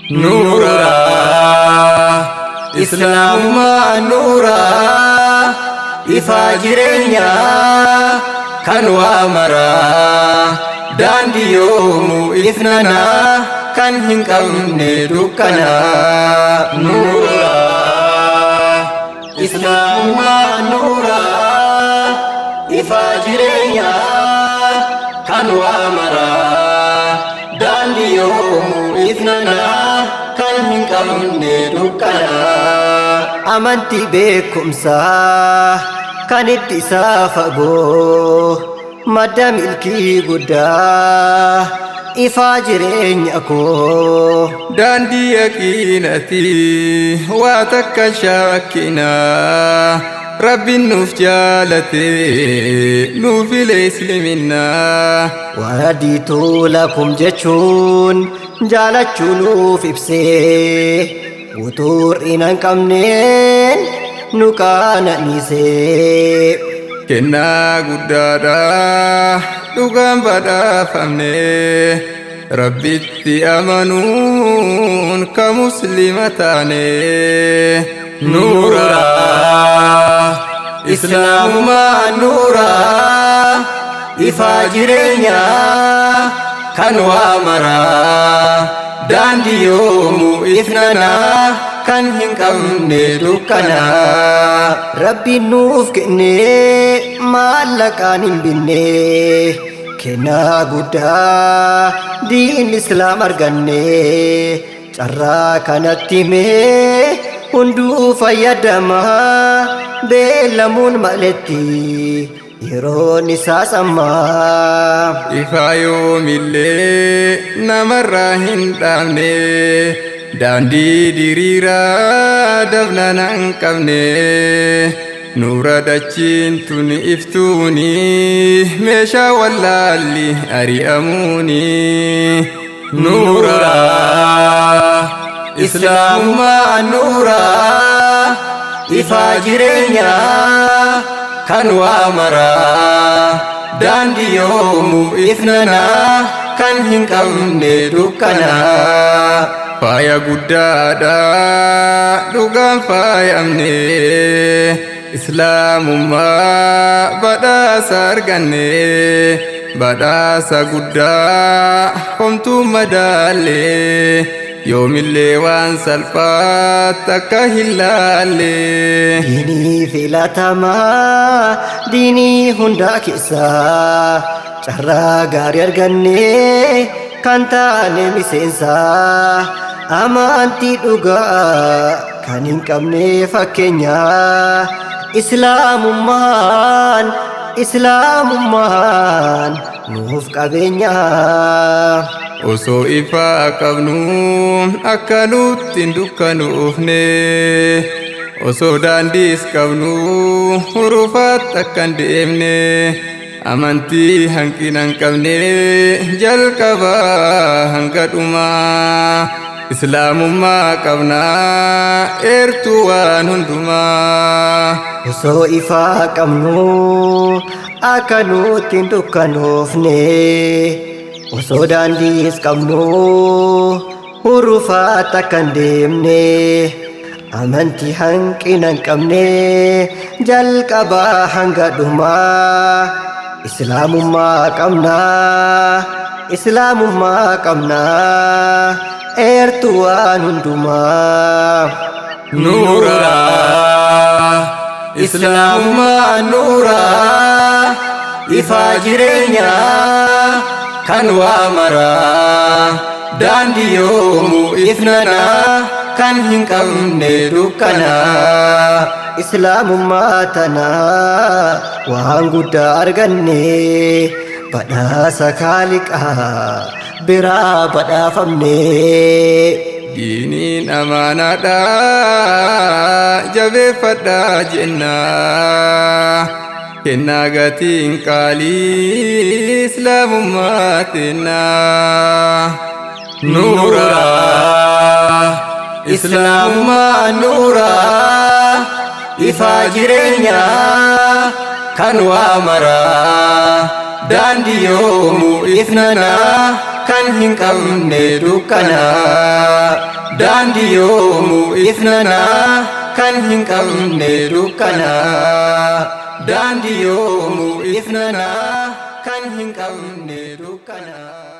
Nuura, Islaamummaa nuura, ifaa jireenyaa kan waa maraa, daandii yoomuu ifnanaa kan hin qabne dukkanaa. Nuura, Islaamummaa nuura, ifaa jireenyaa kan waa maraa, daandii yoomuu ifnanaa kan hin qabne dukkanaa. Amantii beekumsaa kan itti isaa fagoo, madda milkii guddaa, ifaa jireenya koo. Daandii yaqiinati waa takka shakkinaa, Rabbiin nuuf jaalate nuuf file isliminnaa. ورضيت لكم jechuun jaalachuu nuuf ibsee, utuu hir'ina hin qabneen nu qaananiisee. Kennaa guddaadha dhugaan badhaafamne, Rabbitti amanuun ka muslima taane. Nuura, Islaamummaa nuura, ifaa jireenyaa kan waa maraa, daandii yoomuu ifnanaa kan hin qabne dukkanaa. Rabbiin nuuf kennee maallaqaan hin binne, kennaa guddaa diin islaam arganne. Carraa kanatti mee hunduu fayyadamaa, beellamuun maletti yeroon isaas ammaa. Ifaa yoomillee namarraa hin dhaabne, daandii diriiraa dabnana hin qabne, nuura dachiin tun iftuuni, meeshaa wallaalli ari'amuuni. Nuura, Islaamummaa nuura, ifaa jireenyaa kan waa maraa, daandii yoomuu ifnanaa kan hin qabne dukkanaa. Faaya guddaadha dhugaan faayamne, Islaamummaa badhaasa arganne, badhaasa guddaa homtuu madaalle, yoomillee waan salphaatti akka hin laalle. Diinii filatamaa diinii hundaa keessaa, carraa gaarii arganne kan taane miseensaa, amantii dhugaa kan hin qabne fakkeenyaa. Islaamummaan, Islaamummaan nuuf qabeenyaa. Osoo ifaa qabnu akka nutti hin dukkanuufne, osoo daandiis qabnu hurufaatti akka hin deemne, amantii hanqina hin qabne jalqabaa hanga dhumaa, Islaamummaa qabnaa eertuu waan hundumaa. Osoo ifaa qabnu akka nutti hin dukkanoofne, osoo daandiis qabnu hurufaatti akka hin deemne, amantii hanqina hin qabne jalqabaa hanga dhumaa, Islaamummaa qabnaa, Islaamummaa qabnaa eertuu waan hundumaa. Nuura, Islaamummaa nuura, ifaa jireenyaa kan waa maraa, daandii yoomuu ifnanaa kan hin qabne dukkanaa. Islaamummaa tanaa waan guddaa arganne, badhaasa kaaliqaa biraa badhaafamne. Diiniin amaanaadha jabeeffadhaa jennaa, kennaa gatiin qaalii Islaamummaa tennaa. Nuura, Islaamummaa nuura, ifaa jireenyaa kan waa maraa, daandii yoomuu ifnanaa kan hin qabne dukkanaa. Daandii yoomuu ifnanaa kan hin qabne dukkanaa. Daandii yoomuu ifnanaa kan hin qabne dukkanaa.